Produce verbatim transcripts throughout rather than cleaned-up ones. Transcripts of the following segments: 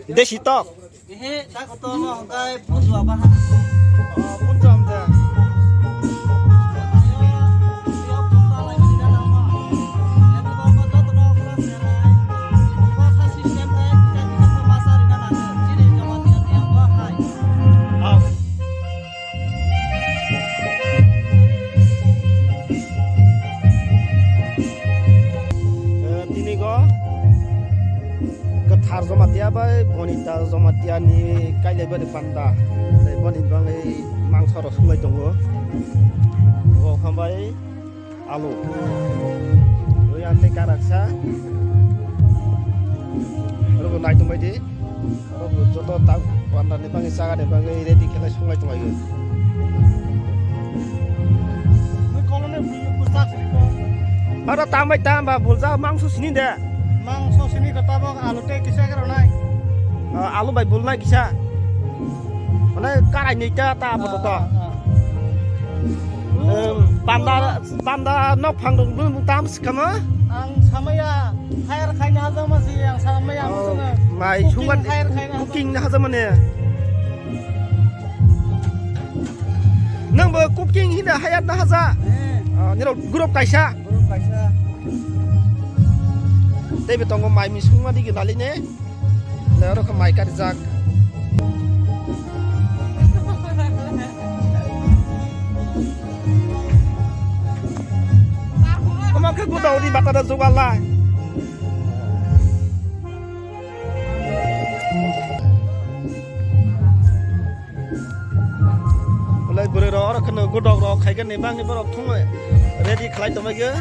Desi tok. Ehe, tak to mo hwnkhe bujo abaha. Oh, bujo amda. Eh, tini go Kwthar Jamatia bai Bonita Jamatia ni kailaibari panda. Tei boni bagwi mangsa rok suklai tongo. Bo hambai alu. Oi, ang tei karaksa. Oro bo naitung bai di. Oro bo joto tak panda ni bagwi, chaga ni bagwi ready khlai suklai tonglaio. Oro tam bai tam ba bulja mangso sini de. Mangso sini ko tabok alu tei kisa ke ronai. Ah, alu bai bulnai kisa. Mane karai ni ta ta abo to. Ah, ah, ah. Em, panda, panda nok phang rok bumung tam sikama. Ang samaya hire khaina hajama si ang samaya. Oh, mai cooking sungan hire khaina hajama. Cooking na hajama ne. Nang bo cooking hina hayat na haja. Eh. Ah, nirok group kaisa. Group kaisa. Tei bo tongo mai misung ma digi nali ne. Le oro khe mai karijak. Omo khe gudao di bata da jugal lai. Belai bwrwi rok oro kheno godok rok khaigani bagwi borok thung ready khlai tongmai gwi.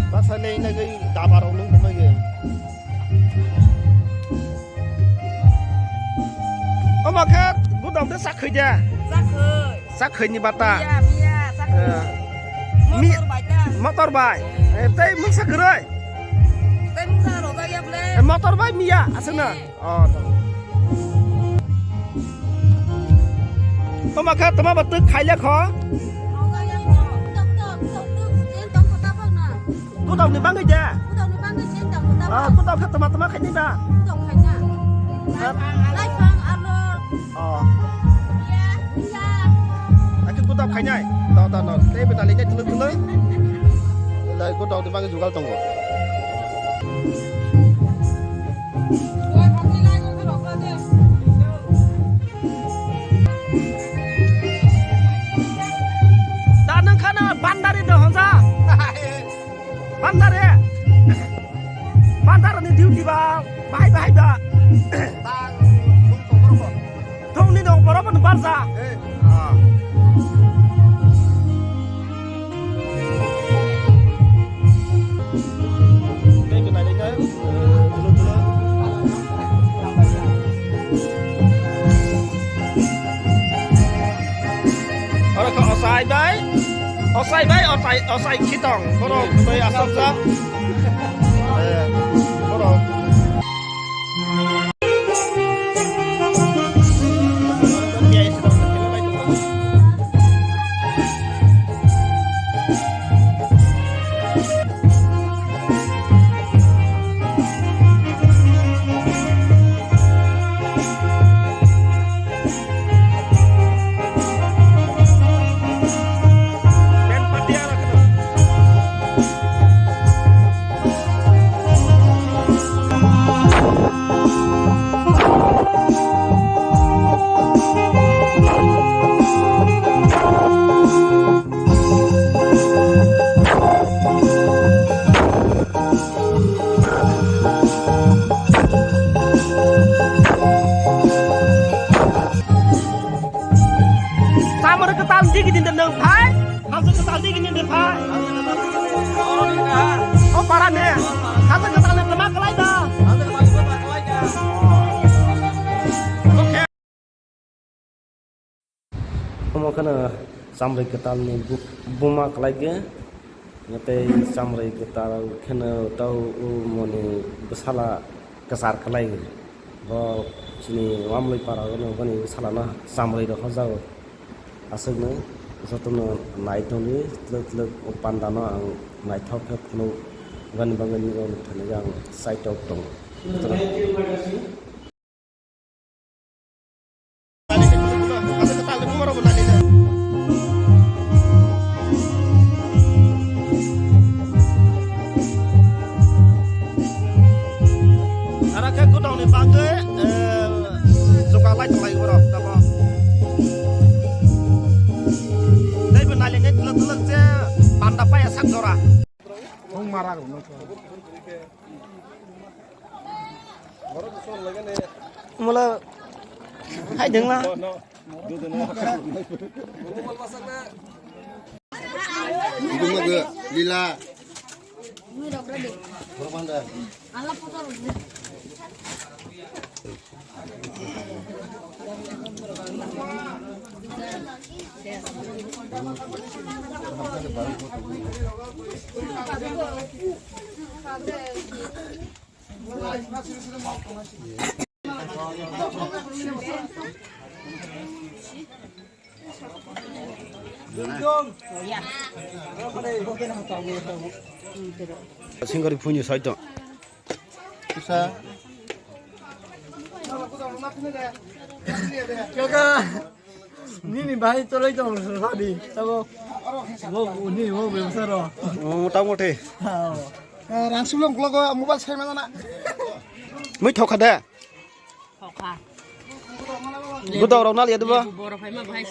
Bachai le nagwi daba rok nung tongmai gwi. Omo khe godok de chakhwi de. Chakhwi. Chakhwi ni bata. Miya, miya, chakhwi. Eh. Mi-, motor bai ta. Motor bai. Eh. Eh, tei mungsa kwrwi. Tei mungsa rok ya ble. Eh, motor bai miya aswkno. Eh. Oh, tamo. Toma kha, toma ba twk khaile kho? Kutok ni bangwi de? Ah, kutok kha toma, toma khaini ba? Laifang, alo. Oh. Aki kutok khainai? Da, da, no. Tei bina lini tulung, tulung. Dai kutok ni bangwi jugal tongo. Da nang khana bandari do honja. Bandari. Bandari ni duty ba. Bahai, bahai ba. Thongni dong borok no barja. Eh. Ah. Tei bwnai rikha, eh, dulo dulo. Oro khe ochai bai, ochai bai, ochai, ochai khitong. Borok bai asokjak. Eh, borok. Chamar kwtal digi din de nang phai. Hajo kwtal digi din de phai. O para ne. Hajo kwtal ne tama kalai da. Omo kheno chamrwi kwtalni bu-, buma kwlaikhe, tei chamrwi kwtal kheno tei o moni bwsala kwchar kwlai. Bo chini Wamlwi para o boni bwsalano chamrwi rw hokjago aswkno. Jotono nai tongdi, twlwk twlwk o panda no ang naithok khe phunuk gani bagwi nini rok thani ang side o tongo. Ara khe kwdawni bagwi, eh, juka lai tonglai borok tamo. Teibo nailingwi twlwk twlwk je panda paya sak jora. Hung mara rw nw. Mula hai dengla. Lila. Singori phunyu saito. Kisa. Kaka. Nini bahai tolai tong sadi. Tabo. Bo ni bo be saro. Oh, tamo te. Ha. Rang sulung klogo mobile sai mana na. Mui thokha de. Thokha. Gudok rok nal ya de ba. Boro phai ma bahai.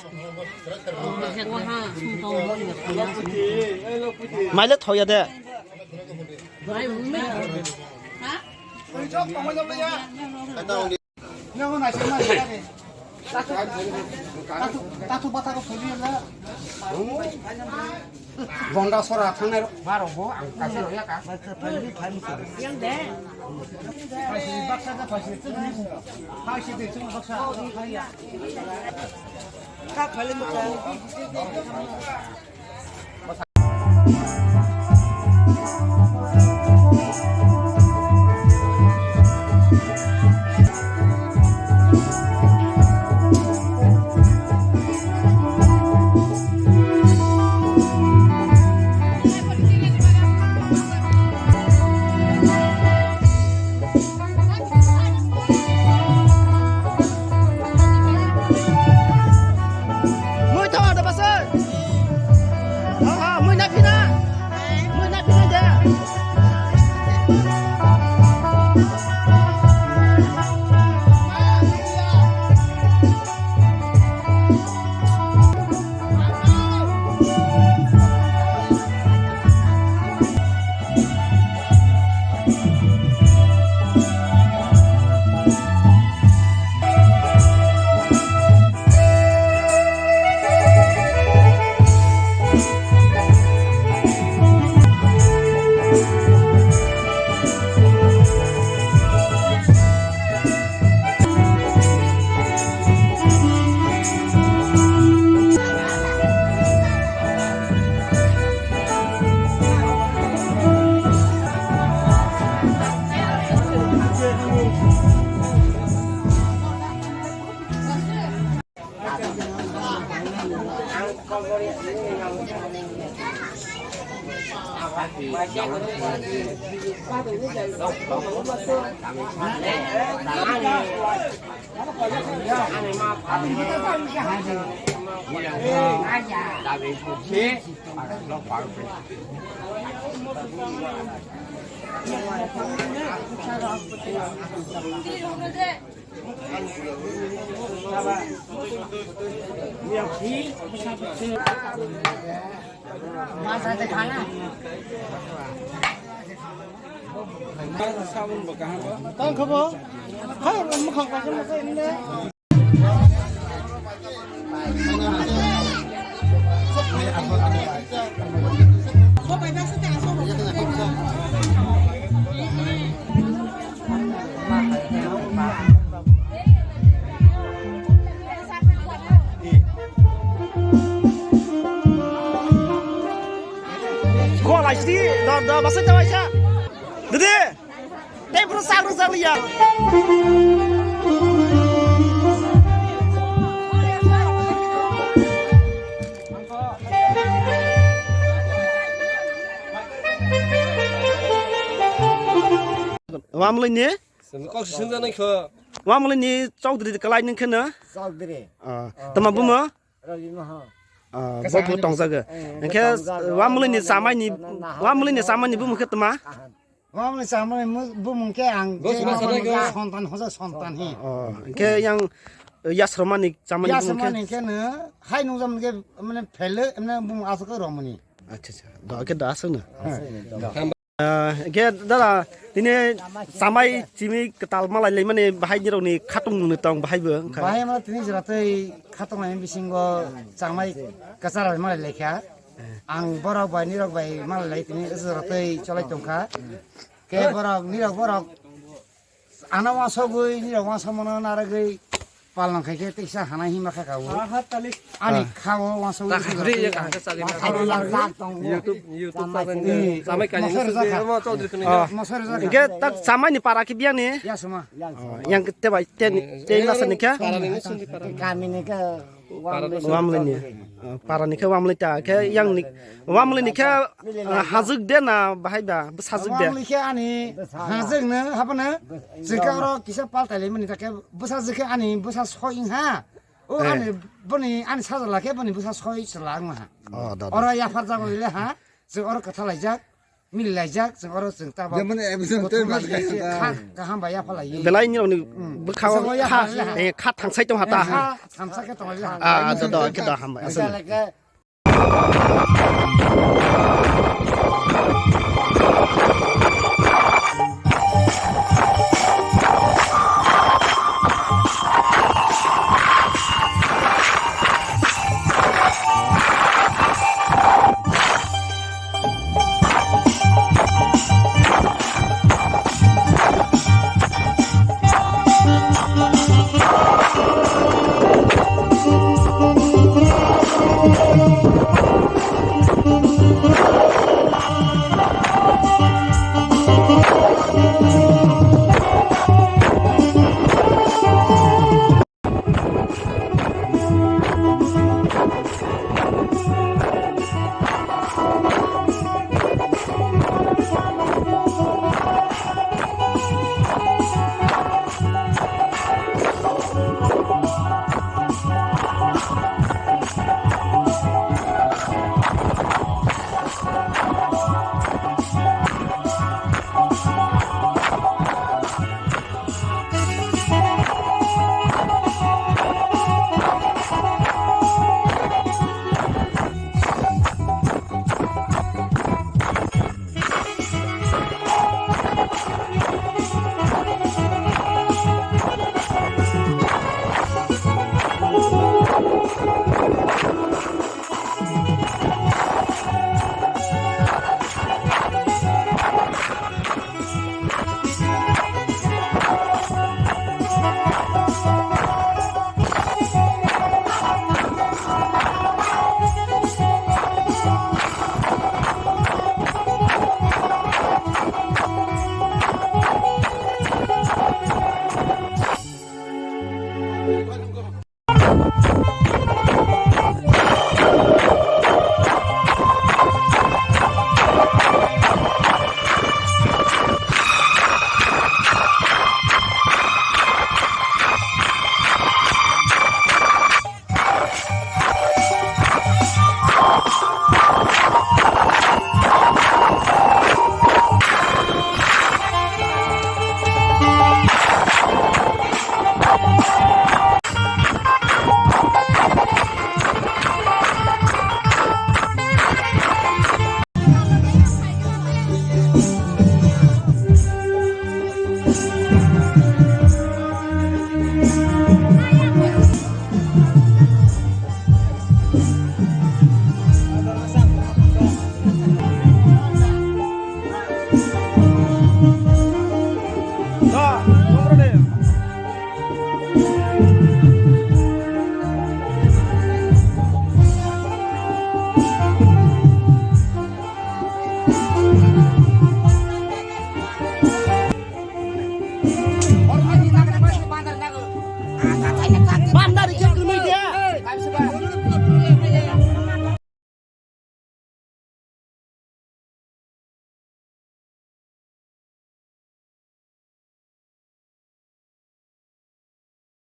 Maile thoya de. Bahai. Ha? Bonda sora thangnai rok ba rok bo ang kaisa rok ya ka. Mui thawa da basa. Ha, ha, mui na phina. Mui na phina da. Tang khe bo. Hai, mukhang kaisa masa ini. Kho laisidi, da, da, basa da waisa. Dede. Tei bro sak rwjak liya. Wamlini? Kok sisung janai kho. Wamlini Chaudhary kalai nung kheno? Chaudhary. Ah, tama bumo? Rabi Mohan. Ah, bo bo tongjago. Eh, hingke tongjago. Wamlini chamani, wamlini chamani bumo khe tama? Wamlini chamani bumung khe ang sontan hoja sontan hi. Oh, hingke yang yasromani chamani bumung khe? Yasromani khe no hai nungjam khe mane phele mane bumung asuk romani. Acha acha. Do ke da asuk na. Ah, hingke dada, tini chamai chimi kwtal malai lai mani bahai nirok ni khatung nung tong bahai bo wngkha. Bahai ma tini jora tei khatung lai bisingo chamai kwchar lai malai lai kha. Ang borok bai nirok bai malai lai tini jora tei cholai tong kha. Ke borok nirok borok Ano wasogwi, nirok wansokmano narwgwi palnang khai khe teisa hana hima kha kabo. Ani khao wansogwi. YouTube, YouTube channel. Chamai kani moso rwjak kha. Hingke tak chamai ni para khe biyang ni? Yasuma. Yang te bai te ni, te nasa ni khe? Kami ni khe. Wamlini. Parani khe wamlini ta khe yang ni wamlini khe hajik de na bahai ba bwsajik de. Wamlini khe ani hajik no habana jika oro kisa paltai lai mani ta khe bwsajik khe ani bwsa soi ha. O ani boni ani sajala khe boni bwsa soi chwla ang ha. Oro yaphar jago le ha. Jwng oro kwtha laijak. Mili laijak, jwng oro jwng ta ba. Jemon episode tei kothoma manliya se ta. Kha, kaham bai yapha lai. Belai ni rokni bwkha o kha, eh, kha thangsai tong ha ta. Kha thamsa khe tong lai. Ah, ah, do, do, khe do, ham bai. Asal. Asal ke.